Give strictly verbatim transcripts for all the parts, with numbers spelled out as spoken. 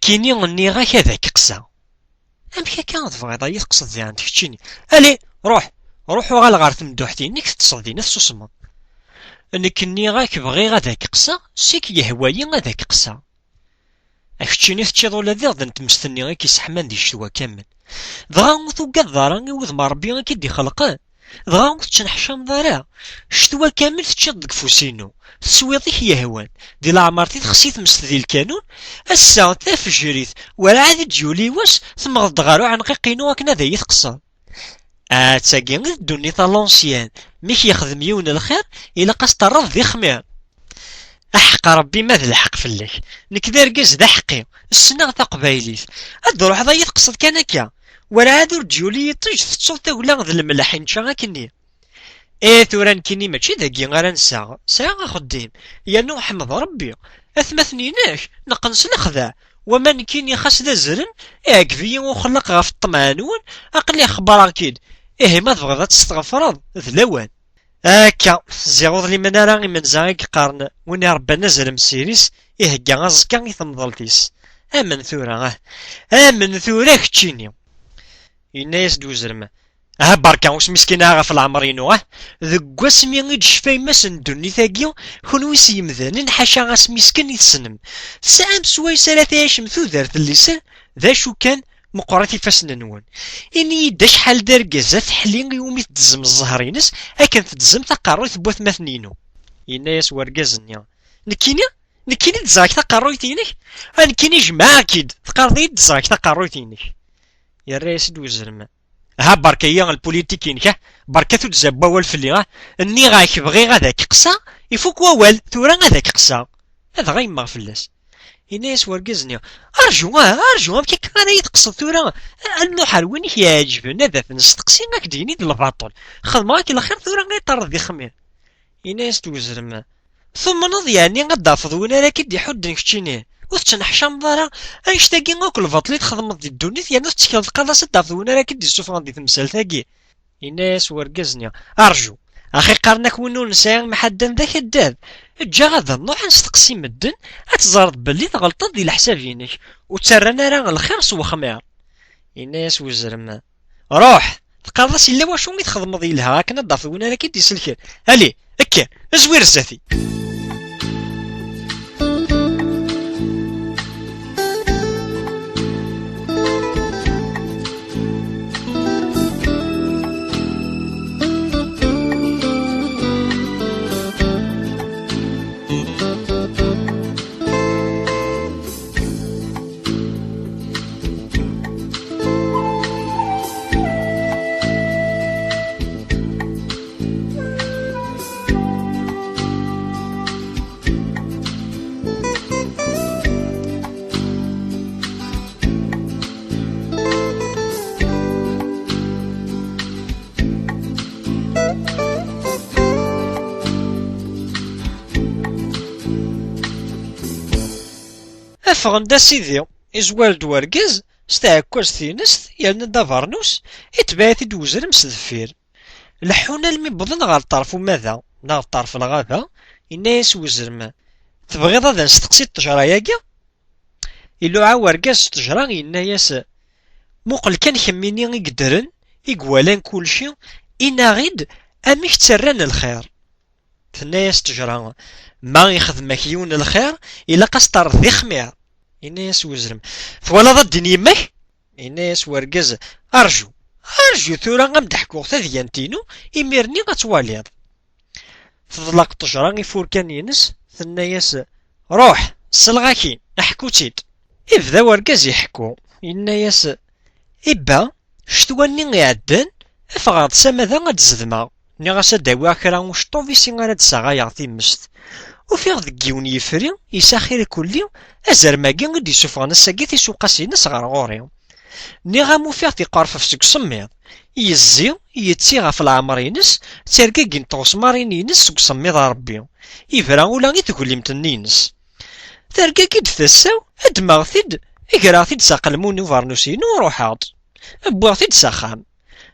Nekkini nniɣ-ak ad ak-qqseɣ. Amek akka tebɣiḍ ad yi-teqqseḍ diɣen keččini? Allez, ruḥ, ruḥ uɣal ɣer temduḥt-inek, teṭṭseḍ dinna, tessusmeḍ. Nekk nniɣ-ak bɣiɣ ad ak-qqseɣ, sik yehwa-yi ad ak-qqseɣ. A keččini teččiḍ ula d iɣed n tmest-nni i k-isseḥman di ccetwa kamel. Dɣa ur tugadeḍ ara i wudem n Ṛebbi i k-id-ixelqen? Dɣa ur tettneḥcameḍ ara? Ccetwa kamel teččiḍ deg ufus-inu, teswiḍ i k-yehwan, di leɛmer-t i texsi tmest di lkanun, ass-a tafejrit, werɛad i d-yuli wass, temmɣeḍ-d ɣer uɛenqiq-inu akken ad iyi-teqqseḍ. Ah, d tagi i d ddunit a l'ancienne, mi k-yexdem yiwen lxir, ilaq ad s-terreḍ d ixmir. Aḥeqq Ṛebbi ma d lḥeqq fell-ak. Nekk d argaz d aḥeqqi, ssneɣ taqbaylit. Ad d-ruḥeḍ ad yi-teqqseḍ kan akka? Werɛad ur d-yuli yiṭij tettuḍ tagla d lemleḥ i nečča akkenni. Eh, tura nekkini mačči dagi ara nseɣ, sɛiɣ axeddim, yernu ḥmed Ṛebbi. Atmaten-inek neqqen s lexdeɛ, wama nekkini xas d azrem, iɛeggeb-iyi uxellaq ɣef ṭṭmeɛ-nwen, aql-i xebbreɣ-k-id. Ihi ma tebɣiḍ ad testɣefreḍ, d lawan. Akka, ziɣ ur ḍlimen ara imenza i yeqqaren: win iṛebban azrem s iri-s, ihegga aẓekka i temḍelt-is. Amen tura, ah, amen tura keččini. Yenna-yas-d uzrem: aha berka, ur smiskin ara ɣef leɛmer-inu, ah. Deg wasmi i d-tecfa yemma-s n ddunit-agi, kunwi s yemdanen, ḥaca asmisken i tessnem, tesɛam swayes ara tɛicem tudert n liser? D acu kan, meqqrit ifassen-nwen. Ini-yi-d acḥal d argaz ateḥli iwumi teddezem zzher-ines akken teddezem taqerruyt n watmaten-inu. Yenna-yas wergaz-nni: nekkini? Nekkini ddzeɣ-ak taqerruyt-inek? A nekkini jemɛeɣ-k-id, teqqareḍ-iyi-d ddzeɣ-ak taqerruyt-inek? Yerra-yas-d uzrem: ha berka-yi lpulitik-inek, ah, berka tuddza n wawal fell-i, ah. Nniɣ-ak bɣiɣ ad ak-qqseɣ, ifuk wawal, tura ad ak-qqseɣ. Adɣa yemmeɣ fell-as. Yenna-yas wergaz-nni: arju, ah, arju, amek akka ara yi-teqqseḍ tura? A Nnuḥ, ar win i k-iɛeǧben ad t-nesteqsi, ad k-d-yini d lbaṭel. Xedmeɣ-ak lxir, tura ad terreḍ d ixmir. Yenna-yas-d uzrem: tumneḍ yeɛni ad d-tafeḍ win ara k-id-iḥudden keččini? Ur tettneḥcameḍ ara? Annect-agi akk lbaṭel i txedmeḍ di ddunit, yerna tettekleḍ qqareḍ-as ad d-tafeḍ win ara k-id-issufɣen di temsalt-agi? Yenna-yas wergaz-nni: arju, axi qqaren-ak win ur nesɛi imḥaddan d akaddab. Eǧǧ-aɣ ad nruḥ ad nesteqsi medden, ad teẓreḍ belli tɣelṭeḍ di leḥsab-inek, ur ttarran ara lxir s wexmir. Yenna-yas uzrem: ruḥ, teqqareḍ-as yella wacu i txedmeḍ yelha akken ad d-tafeḍ win ara k-id-iselken. Ali, kker, zwir zdat-i. Ffɣen-d a sidi, izwar-d wergaz s tɛekkazt-ines, yerna-d abernus, itbeɛ-it-id uzrem s deffir. Leḥḥun almi wwḍen ɣer ṭṭerf umada, neɣ ṭṭerf lɣaba, yenna-yas uzrem: tebɣiḍ ad nesteqsi ṭṭejra-agi? Iluɛa wergaz s ṭṭejra, yenna-yas: muqel kan kemmini i yeddren, i iwalan kulci, inaɣ-id amek ttarran lxir. Tenna-yas ṭṭejra: ma ixdem-ak yiwen lxir, ilaq ad s-terreḍ d ixmir. Yenna-yas uzrem: twalaḍ a ddin yemma-k? Yenna-yas wergaz: arju, arju tura a m-d-ḥkuɣ tadyant-inu, imir-nni ad twaliḍ. Teḍleq ṭṭejra ifurkan-ines, tenna-yas: ruḥ, selleɣ-ak-in, ḥku-tt-id. Ibda wergaz iḥekku, yenna-yas: ibba, ccetwa-nni iɛeddan, ffɣeɣ-d s amada ad d-zedmeɣ. Nniɣ-as ad d-awiɣ kra uceṭṭuḍ i si ara d-ssaɣayeɣ timest. Ufiɣ deg yiwen yefri, isaxir kulli, azrem-agi i d-isuffɣen ass-agi tisuqas-ines ɣer ɣur-i. Nniɣ-am ufiɣ-t iqerfef seg usemmiḍ. Yezzi, yetti ɣef leɛmer-ines, ttergagint tɣesmarin-ines seg usemmiḍ a Ṛebbi. Yebra ula i teglimt-nni-ines. Tergagi-d tasa-w, ddmeɣ-t-id, greɣ-t-id s aqelmun n ubernus-inu, ruḥeɣ-d. Wwiɣ-t-id s axxam.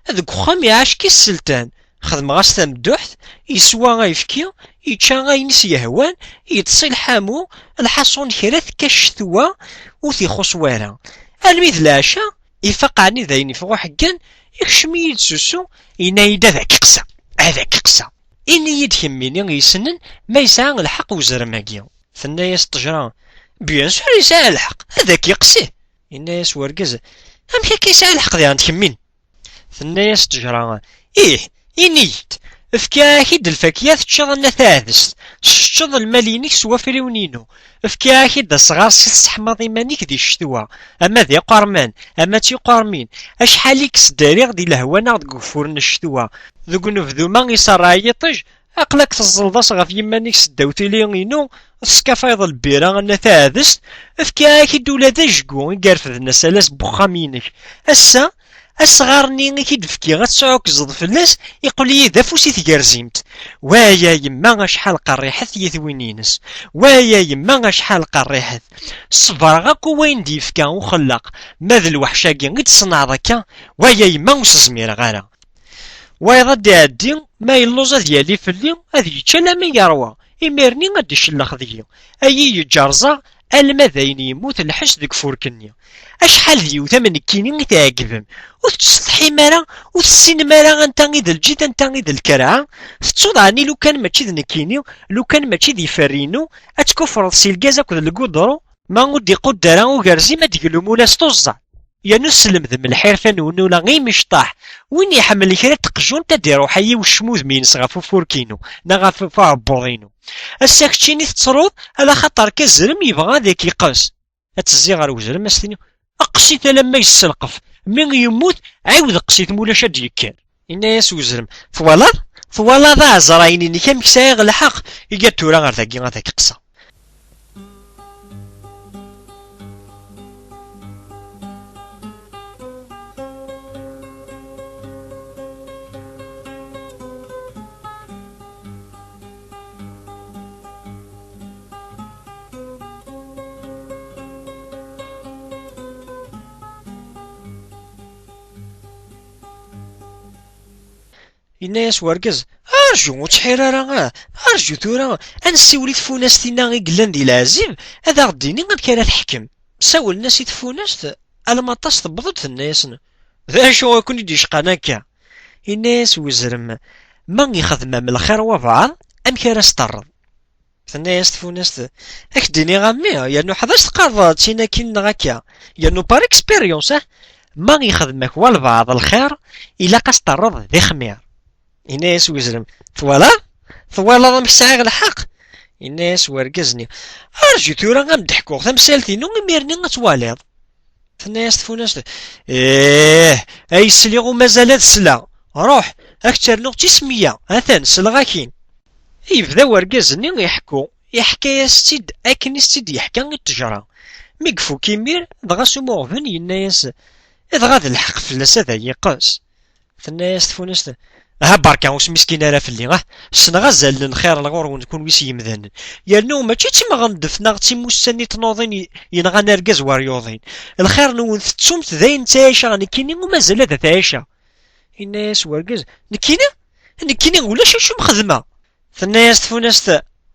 Deg uxxam iɛac-k-is sseltan. Xedmeɣ-as tamedduḥt, yeswa ayefki, yečča ayen i s-yehwan, yeṭṭes i lḥamu, lḥaṣun kra tekka ccetwa, ur t-ixuṣṣ wara. Almi d leɛca, ifaq ɛni d ayen yeffeɣ uḥeggan, ikcem-iyi-d s usu, yenna-yi-d: "Ad ak-iqsa, ad ak-iqsa. Ini-yi-d kemmini yessnen ma yesɛa lḥeqq uzrem-agi." Tenna-yas ṭṭejra: "Bien sûr yesɛa lḥeqq, ad ak-iqsi." Yenna-yas wergaz: "Amek akka yesɛa lḥeqq diɣen d kemmin?" Tenna-yas ttejra: "Ih, ini-yi-d. Fkiɣ-ak-id lfakya teččiḍ a nna taɛdest, teččeḍ lmal-inek s wafriwen-inu. Fkiɣ-ak-id asɣar si tesseḥmaḍ iman-ik di ccetwa, ama d iqerman, ama d tiqermin. Acḥal i k-sdariɣ di lehwa neɣ deg ugeffur n ccetwa. Deg unebdu ma iṣerreɛ yiṭij, aql-ak teẓẓleḍ-as ɣef yiman-ik seddaw tili-inu, teskafayeḍ lbira a nna taɛdest. Fkiɣ-ak-id ula d ajgu i yerfden asalas n wexxam-inek. Ass-a, asɣar-nni i k-id-fkiɣ ad tesɛukzeḍ fell-as, iqqel-iyi d afus i tgerzimt. Waya yemma acḥal qerriḥet yitwin-ines. Waya yemma acḥal qerriḥet. Ṣebreɣ akk i wayen d-yefka uxellaq, ma d lweḥc-agi i d-tṣenɛeḍ akka, waya yemma ur s-zmireɣ ara. Wayeḍ ad d-iɛeddi, ma yelluẓ ad yali fell-i, ad yečč alammi yerwa, imir-nni ad d-icellex deg-i, ad yi-yeǧǧ rẓeɣ, alma d ayen yemmut lḥess deg ufurk-nni. Acḥal d yiwet am nekkini i tɛeggem, ur tettsetḥim ara, ur tessinem ara anta i d lǧid, anta i d lkerɛa. Tettuḍ ɛni lukan mačči d nekkini, lukan mačči d iferri-inu, ad tkufreḍ si lgaz akked lgudru? Ma ur d-iqudd ara ugerzi, ma d-iglum ula s tuẓẓa. Yernu teslemdem lḥirfa-nwen ula i imecṭaḥ. Win iḥemmel kra n teqjunt ad d-iruḥ a yiwcem udem-ines ɣef ufurk-inu neɣ ɣef uɛebbuḍ-inu. Ass-a keččini tettruḍ, ala xaṭer kazrem yebɣa ad ak-iqqes. Ad tezzi ɣer wezrem, ad s-tini: "Qqes-it alamma yesselqef. Mi yemmut, ɛiwed qqes-it, ma ulac ad d-yekker." Yenna-yas wezrem: "Twalaḍ? Twalaḍ a ɛezrayen-inek amek sɛiɣ lḥeqq? Iga tura ar dagi ad ak-qqseɣ." Yenna-yas wergaz: "Arju, ur ttḥir ara, ah, arju tura, ad nessiwel i tfunast-inna i yellan di leɛzib, ad aɣ-d-tini amek ara teḥkem. Sawlen-as i tfunast, alma aṭas tewweḍ-d, tenna-yasen: 'D acu i ken-id-yecqan akka?'" Yenna-yas wezrem: "Ma ixdem-am lxir wabɛaḍ, amek ara s-terreḍ?" Tenna-yas tfunast: "Ad k-d-iniɣ a mmi, yernu ḥdac teqqareḍ d tin akkin neɣ akka, yernu par expérience, ah, ma ixdem-ak walbeɛḍ lxir, ilaq ad s-terreḍ d ixmir." Yenna-yas wezrem: "Twalaḍ? Twalaḍ amek sɛiɣ lḥeqq?" Yenna-yas wergaz-nni: "Arju tura ad m-d-ḥkuɣ tamsalt-inu, imir-nni ad twaliḍ." Tenna-yas tfunast: "Ih, ay sliɣ u mazal ad sleɣ. Ruḥ, ad k-tt-rnuɣ d tismiyya, atan, sleɣ-ak-in." Yebda wergaz-nni iḥekku, iḥka-yas-tt-id akken i s-tt-id-yeḥka i ttejra. Mi ifuk imir, dɣa s umuɣben yenna-yas: "Dɣa d lḥeqq fell-as ad ay-iqqes." Tenna-yas tfunast: "Aha berka, ur smiskin ara fell-i, ah, ssneɣ azal n lxir ɣur-wen kunwi s yimdanen. Yernu mačči d timɣendeft neɣ d timussant i tnuḍin i-, yenɣan argaz war yuḍin. Lxir-nwen tettum-t d ayen ttɛiceɣ nekkini u mazal ad t-ɛiceɣ." Yenna-yas wergaz: "Nekkini? Nekkini ulac acu m-xedmeɣ." Tenna-yas tfunast: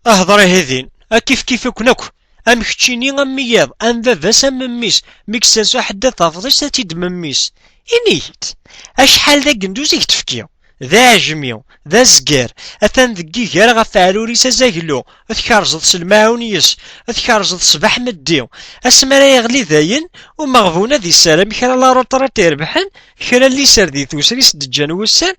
"Hḍer ihi din, ad kif kif-iken akk. Am keččini am wiyaḍ, am baba-s am mmi-s, mi yessers uḥeddad tafḍist ad t-id-memmi-s. Ini-yi-d, acḥal d agenduz i k-d-tefki? D aɛejmi, d azger, atan deg yiger ɣef weɛrur-is azaglu, tkerzeḍ s lmaɛun yes, tkerzeḍ ṣṣbeḥ meddi, asmi ara yeɣli dayen, umeɣbun ad issaram kra la retraite irebḥen, kra n liser di tusri s d-ǧǧan wussan."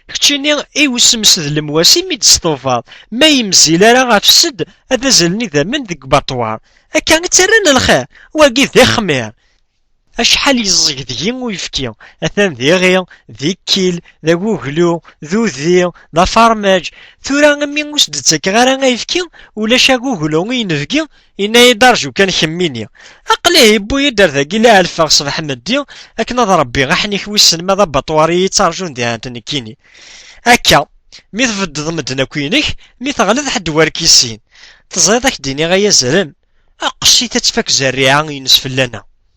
Keččini i usemmes d lemwas imi d-testufaḍ, ma yemzil ara ɣef sed ad azalen idammen deg ubaṭwar. Akka i ttarran lxir, wagi d ixmir. Acḥal yeẓẓeg deg-i uyefki, atan d iɣi, d ikkil, d aguglu, d udi, d afermaj. Tura imi ur s-d-ttakeɣ ara ayefki, ulac aguglu i inebgi, yenna-yi-d: "Arju kan kemmini." Aql-i yewwi-yi-d ar dagi la ɛelfeɣ ṣṣbeḥ meddi akken ad rebbiɣ aḥnik wissen ma d abaṭwar i yi-yettarjun diɣen nekkini. Akka, mi tbeddeḍ medden akk inek, mi teɣliḍ ḥedd ur k-yessin. Teẓriḍ ad k-d-iniɣ ay azrem, aqessit ad tfak zerriɛa-ines fell-aneɣ.